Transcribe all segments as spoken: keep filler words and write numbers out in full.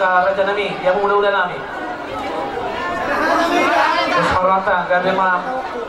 Raja nami, di hamu hula-hula nami. Terus hormata, gabe ma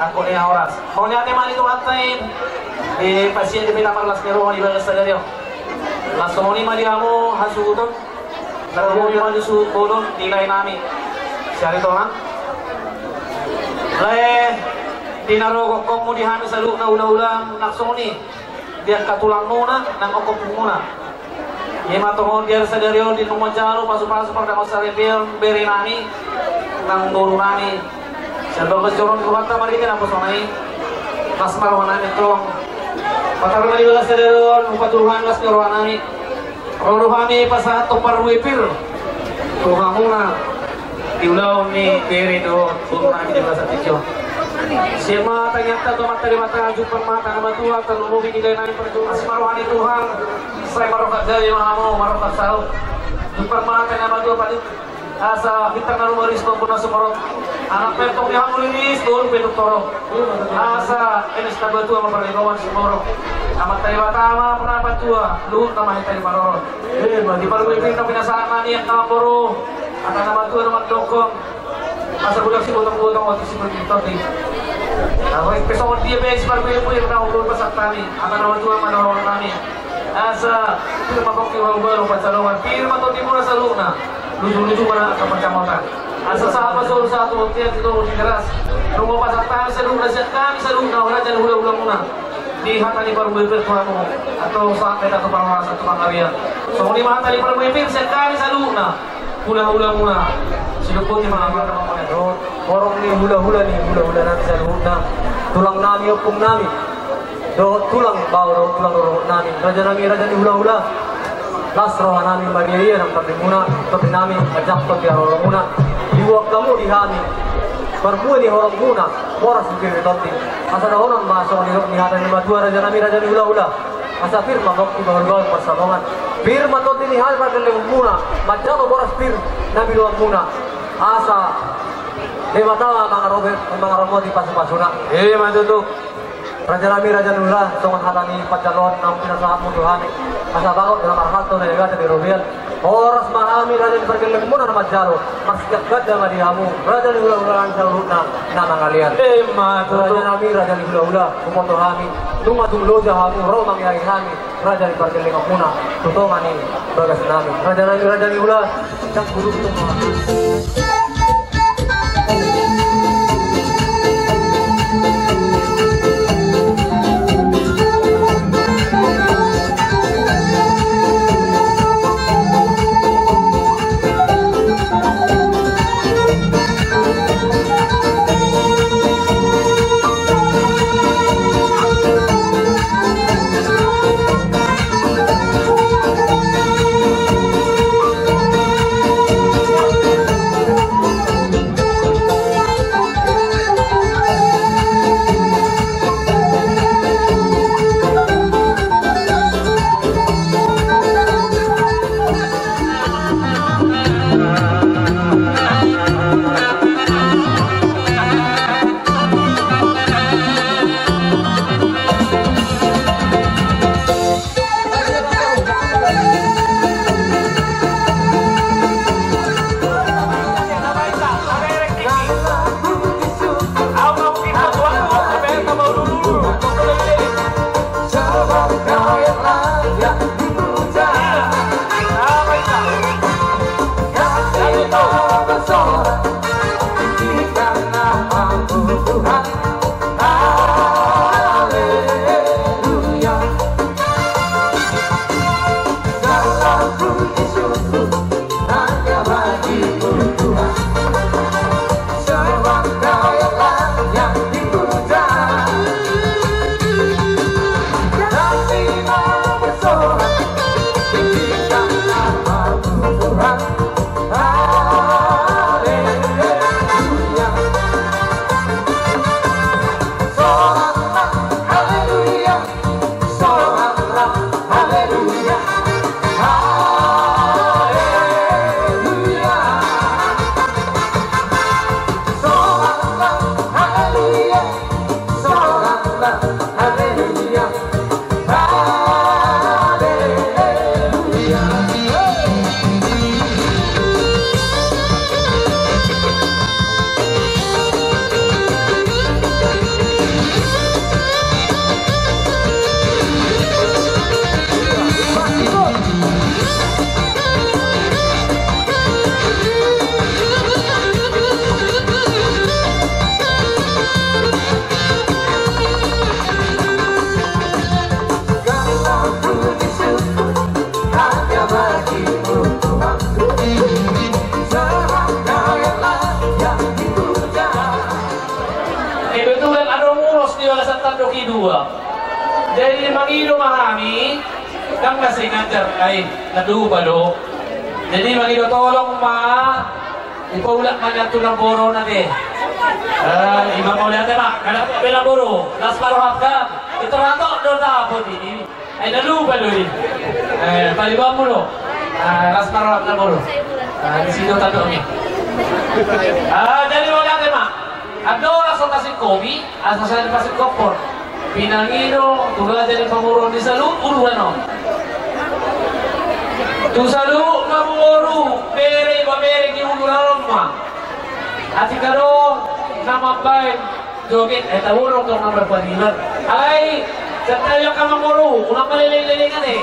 angkup ni na horas. Mauliate ma di Tuhanta i, dipasiat dope na marlas ni roha di bagasan sadari on. Laos songon i ma di hamu hasuhuton. Tarlumobi ma di suhut bolon di lae nami si Aritonang. Lae, di na ro gokhonmu di hami saluhutna hula-hula, nang songon i di angka tulangmuna nang ompungmuna. I ma tongon di ari sadari on di na manjalo pasu-pasu pardongansaripeon bere nami nang boru nami. Sian bagas joro ni Tuhanta marhite naposona i, las ma roha nami tong. Patar ma di bagasan sadari on, hupatur hami las ni roha nami. Ro do hami pasahathon parbue pir tu hamuna di ulaon ni bere dohot boru nami di bagasan tingki on. Sian ma tangiangta tu Amanta Debata, jumpang ma hata ni na matua, tarlumobi di lae nami parjolo. Asi ma roha ni Tuhan, sai marrongkap gabe ma hamu, marrongkap saut. Jumpang ma hata ni na matua, patik asa bintang na rumiris tu ombun na sumorop. Anak pe tong di hamu riris, boru pe tong torop. Asa eme sitamba tua ma parlinggoman sumorop. Amanta Debata ma pinahan tua, luhutna ma hita di parorot. Di parbue pir na pinasahat nami angka namboru, hata ni na matua do mandokhon. Asa bulan sibotong-botong, otik sibotong-botong. Asa pe songon dia pe siparbue pir na umur pasahat nami, hata ni na matua ma na dohonon nami. Asa pir ma pongki, hula-hula, pansalongan, pir ma tondimuna saluhutna. Luju-luju ma na angka pansamotan. Asa sahat ma solu sahat tu bontean, tu toru Tigaras. Nunga pasahat hami saluhutna, sian hami saluhutna, raja ni hula-hulamuna. Di hata ni parbue pir tu hamu, antong sahat ma hita tu parhorasan, tu panggabean. Songon i ma hata ni parbue pir sian hami saluhutna, hula-hulamuna. Sidok boti ma hami. Horong ni hula-hula ni hula-hula nami saluhutna, tulang nami, ompung nami dohot tulang bao dohot tulang rorobot nami, raja nami, raja ni hula-hula. Las roha nami marria-ria nang tondimuna, tondi nami, manjangkon di haroromuna. Diboan hamu di hami parbue ni horongmuna, boras ni pir ni tondi. Asa dohonon ma songon nidok ni hata ni na matua, raja nami, raja ni hula-hula. Asa pir ma pongki, bahulbahul, pansalongan, pir ma tondi ni hami pargellengonmuna, manjalo boras pir na biloanmuna. Asa Debata ma mangarobe, mangaramoti pasu-pasuna. Ima tutu. Raja nami, raja ni hula, songon hata ni panjaloan naung pinasahatmu tu hami. Asa bagot na marhalto, na debata di robean. Horas ma hami raja ni pargellengonmuna na manjalo. Marsiak ganda ma di hamu, raja ni hula-hula nami saluhutna na mangalean. Ima tutu. Raja nami, raja ni hula-hula, huboto hami, nunga tung loja hamu ro mangiahi hami, raja ni pargellengonmuna, tu tonga ni bagas nami. Raja nami, raja ni hula, ndang guru tu tonga. dua. Jadi mangido ma hami, kan masih ngajar, ai, na lupa do. Jadi mangido tolong ma, dipaulak ma nian tu namboru na te. Eh, ima mauliate ma, kada pe namboru, las ma roham kan. Itu ratok do dapot i. Ai na lupa do i. Eh, paliban mulu. Ah, las ma roham namboru. Ah, di situ tanduk ni. Ah, jadi mauliate ma. Andorang so tasingkopi, asa sai pasingkophon. Pinangido tu raja ni pamoruon di saluhut uluan on. Tu saluhut pamoruon, bere, ibebere, di uluan on ma. Atik adong na mambaen joget, eh, taboru tong na marpadilan. Alai, santap jo angka pamoruon, unang maleleng-lelengan, eh.